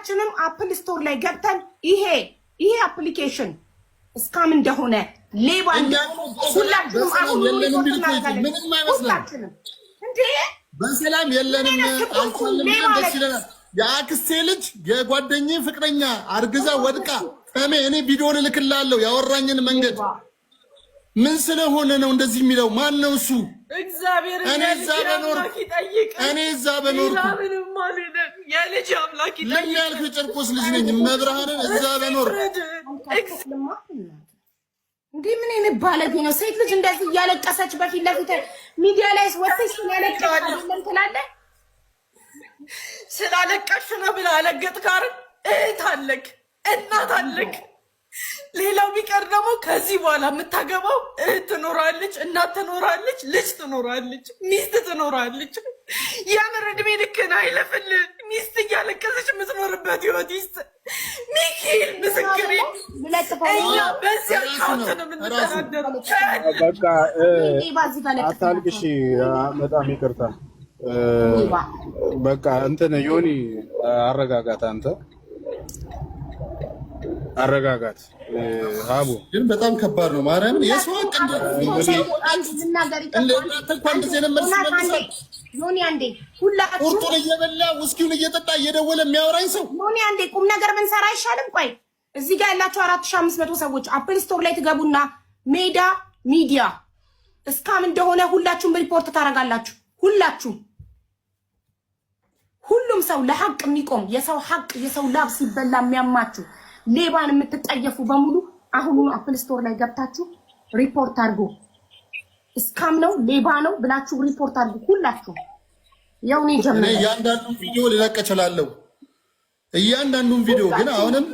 ሁላችንም Apple Store ላይ ገብተን ይሄ application scam እንደሆነ፣ ሌባ እንደሆነ ሁላችንም አሁን የለንም ቢል እኮ ምንም አይመስልም። ሁላችንም እንዴ። በሰላም የለንም አልቻልንም ብለን ደስ ይለናል። የአክስቴ ልጅ የጓደኛዬ ፍቅረኛ አርግዛ ወድቃ እኔ ቪዲዮ ልልክላለሁ ያወራኝን መንገድ። ምን ስለሆነ ነው እንደዚህ የሚለው? ማን ነው እሱ? እግዚአብሔር እኔ እዛ በኖርኩ ይጠይቅ። እኔ እዛ በኖርኩ ምንም አልልም። የልጅ አምላክ ምን ይጠይቅ። ያልኩ የጨርቆስ ልጅ ነኝ። መብርሃንን እዛ በኖር እንዴ፣ ምን አይነት ባለጌ ነው? ሴት ልጅ እንደዚህ እያለቀሰች በፊት ለፊት ሚዲያ ላይ ወጥተሽ ስላለቀሽ አይደለም ትላለህ። ስላለቀሽ ነው ብለህ አለገጥክ አይደል? እህት አለክ፣ እናት አለክ። ሌላው ቢቀር ደግሞ ከዚህ በኋላ የምታገባው እህት ትኖራለች፣ እናት ትኖራለች፣ ልጅ ትኖራለች፣ ሚስት ትኖራለች። የምር እድሜ ልክህን አይለፍልህ። ሚስት እያለቀሰች የምትኖርበት ህይወት ይስጥ። ሚካኤል ምስክሬ፣ እኛ በዚህ account ነው የምንተዳደረው። በቃ አታልቅሺ። በጣም ይቅርታ። በቃ እንትን ዮኒ አረጋጋት፣ አንተ አረጋጋት። አቡ ግን በጣም ከባድ ነው። ማርያምን የሰው ሀቅ እንደ እንኳን እንደዚህ አይነት መልስ መልሳል። ዮኒ አንዴ ሁላችሁ ቁርጡን እየበላ ውስኪውን እየጠጣ እየደወለ የሚያወራኝ ሰው። ዮኒ አንዴ፣ ቁም ነገር ብንሰራ አይሻልም? ቆይ፣ እዚህ ጋር ያላችሁ 4500 ሰዎች Apple Store ላይ ትገቡና ሜዳ ሚዲያ scam እንደሆነ ሁላችሁም ሪፖርት ታደርጋላችሁ። ሁላችሁም፣ ሁሉም ሰው ለሀቅ የሚቆም፣ የሰው ሀቅ የሰው ላብ ሲበላ የሚያማችሁ፣ ሌባን የምትጠየፉ በሙሉ አሁኑኑ Apple Store ላይ ገብታችሁ ሪፖርት አድርጉ። Scam ነው፣ ሌባ ነው ብላችሁ ሪፖርት አድርጉ። ሁላችሁ ያው እኔ እኔ ጀምሬ እያንዳንዱን ቪዲዮ ልለቅ እችላለሁ። እያንዳንዱን ቪዲዮ ግን አሁንም